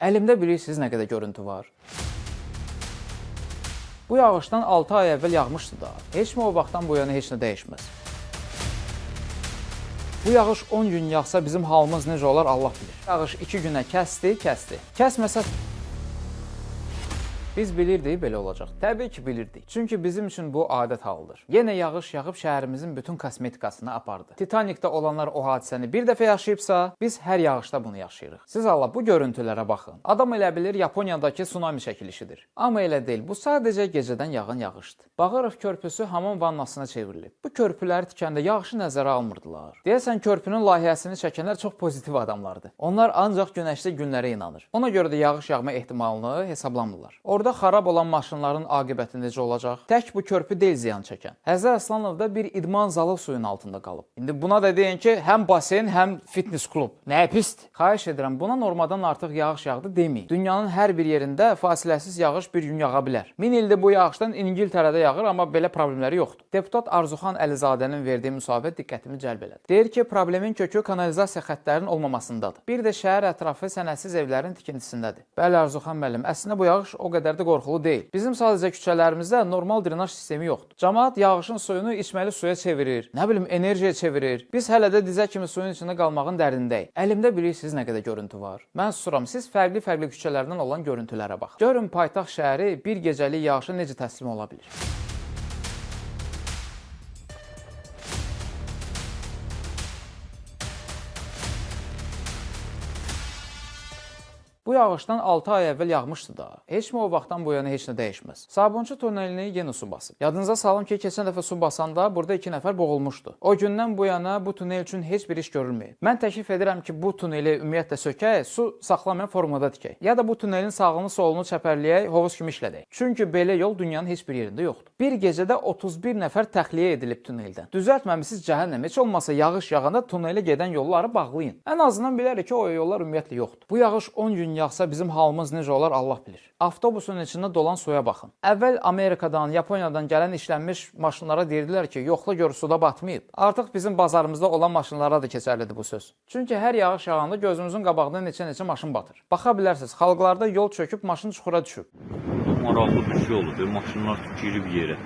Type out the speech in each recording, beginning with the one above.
Əlimdə bilirsiniz nə qədər görüntü var? Bu yağışdan 6 ay əvvəl yağmışdı da. Heç mi o vaxtdan bu yana heç nə dəyişməz? Bu yağış 10 gün yağsa bizim halımız necə olar, Allah bilir. Yağış 2 günə kəsdi, kəsdi. Kəsməsə biz bilirdik belə olacaq. Təbii ki, bilirdik. Çünki bizim üçün bu adət halıdır. Yenə yağış yağıb şəhərimizin bütün kosmetikasını apardı. Titanikdə olanlar o hadisəni bir dəfə yaşayıbsa, biz hər yağışda bunu yaşayırıq. Siz Allah, bu görüntülərə baxın. Adam elə bilir Yaponiyadakı tsunami çəkilişidir. Amma elə deyil. Bu sadəcə gecədən yağan yağışdır. Bağırov körpüsü hamam vannasına çevrilib. Bu körpüləri tikəndə yağışı nəzərə almırdılar. Deyəsən körpünün layihəsini çəkənlər çox pozitiv adamlardır. Onlar ancaq günəşli günlərə inanır. Ona görə də yağış yağma ehtimalını hesablamırlar. Orada xarab olan maşınların aqibəti necə olacaq? Tək bu körpü deyil ziyan çəkən. Həzər Aslanovda bir idman zalı suyun altında qalıb. İndi buna da deyin ki, həm basen, həm fitness klub. Nə pisdir. Xahiş edirəm, buna normadan artıq yağış yağdı deməyin. Dünyanın hər bir yerində fasiləsiz yağış bir gün yağa bilər. Min ildir bu yağışdan İngiltərədə yağır, amma belə problemləri yoxdur. Deputat Arzuxan Əlizadənin verdiyi müsahibə diqqətimi cəlb elədi. Deyir ki, problemin kökü kanalizasiya xəttlərinin olmamasındadır. Bir də şəhər ətrafı sənədsiz evlərin tikintisindədir. Bəli, Arzuxan müəllim, əslində bu yağış o qədər də qorxulu deyil. Bizim sadəcə küçələrimizdə normal drenaj sistemi yoxdur. Camaat yağışın suyunu içməli suya çevirir, nə bilim enerjiyə çevirir. Biz hələ də dizə kimi suyun içində qalmağın dərdindəyik. Əlimdə bilirsiniz nə qədər görüntü var? Mən susuram, siz fərqli-fərqli küçələrdən olan görüntülərə baxın. Görün paytaxt şəhəri bir gecəlik yağışa necə təslim ola bilir. Bu yağışdan 6 ay əvvəl yağmışdı da. Heç mi o vaxtdan bu yana heç nə dəyişməz? Sabunçu tunelini yenə su basıb. Yadınıza salım ki, keçən dəfə su basanda burada 2 nəfər boğulmuşdu. O gündən bu yana bu tunel üçün heç bir iş görülməyib. Mən təklif edirəm ki, bu tuneli ümumiyyətlə sökək, su saxlamayan formada tikək. Ya da bu tunelin sağını, solunu çəpərləyək, hovuz kimi işlədək. Çünki belə yol dünyanın heç bir yerində yoxdur. Bir gecədə 31 nəfər təxliyə edilib tuneldən. Düzəltməmisiniz cəhənnəm. Heç olmasa yağış yağanda tunelə gedən yolları bağlayın. Ən azından bilərik ki, o yollar ümumiyyətlə yoxdur. Bu yağış 10 gün yağsa bizim halımız necə olar, Allah bilir. Avtobusun içində dolan suya baxın. Əvvəl Amerikadan, Yaponiyadan gələn işlənmiş maşınlara deyirdilər ki, yoxla gör suda batmayıb. Artıq bizim bazarımızda olan maşınlara da keçərlidir bu söz. Çünki hər yağış yağanda gözümüzün qabağında neçə-neçə maşın batır. Baxa bilərsiniz, xalqlarda yol çöküb maşın çuxura düşüb. Çox maraqlı bir şey olub. Maşınlar girib yerə.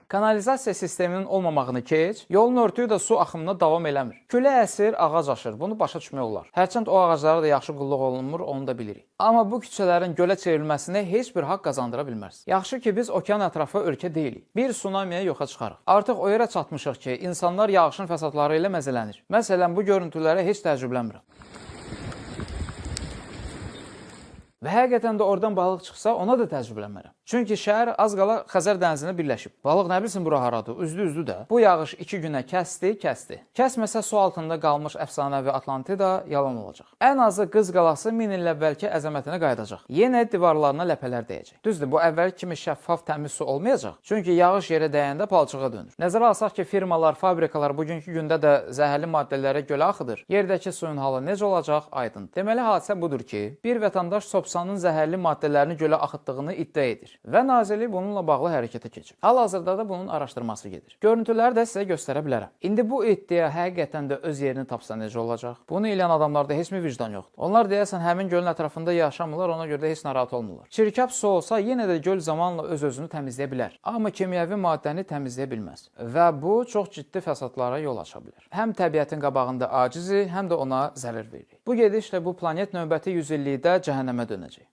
Kanalizasiya sisteminin olmamağını keç, yolun örtüyü də su axımına davam eləmir. Külək əsir, ağac aşır. Bunu başa düşmək olar. Hərçənd o ağaclara da yaxşı qulluq olunmur, onu da bilirik. Amma bu küçələrin gölə çevrilməsinə heç bir haqq qazandıra bilməz. Yaxşı ki, biz okean ətrafı ölkə deyilik. Bir tsunamiyə yoxa çıxarıq. Artıq o yerə çatmışıq ki, insanlar yağışın fəsadları ilə məzələnir. Məsələn, bu görüntülərə heç təəccüblənmirəm. Və həqiqətən də oradan balıq çıxsa, ona da təəccüblənmərəm. Çünki şəhər az qala Xəzər dənizinə birləşib. Balıq nə bilsin bura haradır? Üzdü də. Bu yağış 2 günə kəsdi, kəsdi. Kəsməsə su altında qalmış əfsanəvi Atlantida yalan olacaq. Ən azı Qız qalası 1000 il əvvəlki əzəmətinə qayıdacaq. Yenə divarlarına ləpələr dəyəcək. Düzdür, bu əvvəlki kimi şəffaf təmiz su olmayacaq. Çünki yağış yerə dəyəndə palçığa dönür. Nəzərə alsaq ki, firmalar, fabrikalar bugünkü gündə də zəhərli maddələri gölə axıdır. Yerdəki suyun halı necə olacaq, aydın. Deməli hadisə budur ki, bir vətəndaş Sopsanın zəhərli maddələrini gölə axıtdığını iddia edir və nazirlik bununla bağlı hərəkətə keçib. Hal-hazırda da bunun araşdırması gedir. Görüntüləri də sizə göstərə bilərəm. İndi bu iddia həqiqətən də öz yerini tapsa necə olacaq? Bunu eləyən adamlarda heç mi vicdan yoxdur? Onlar deyəsən həmin gölün ətrafında yaşamırlar, ona görə də heç narahat olmurlar. Çirkab su olsa yenə də göl zamanla öz-özünü təmizləyə bilər. Amma kimyəvi maddəni təmizləyə bilməz və bu çox ciddi fəsadlara yol aça bilər. Həm təbiətin qabağında acizik, həm də ona zərər veririk. Bu gedişlə bu planet növbəti 100 illikdə cəhənnəmə dönəcək.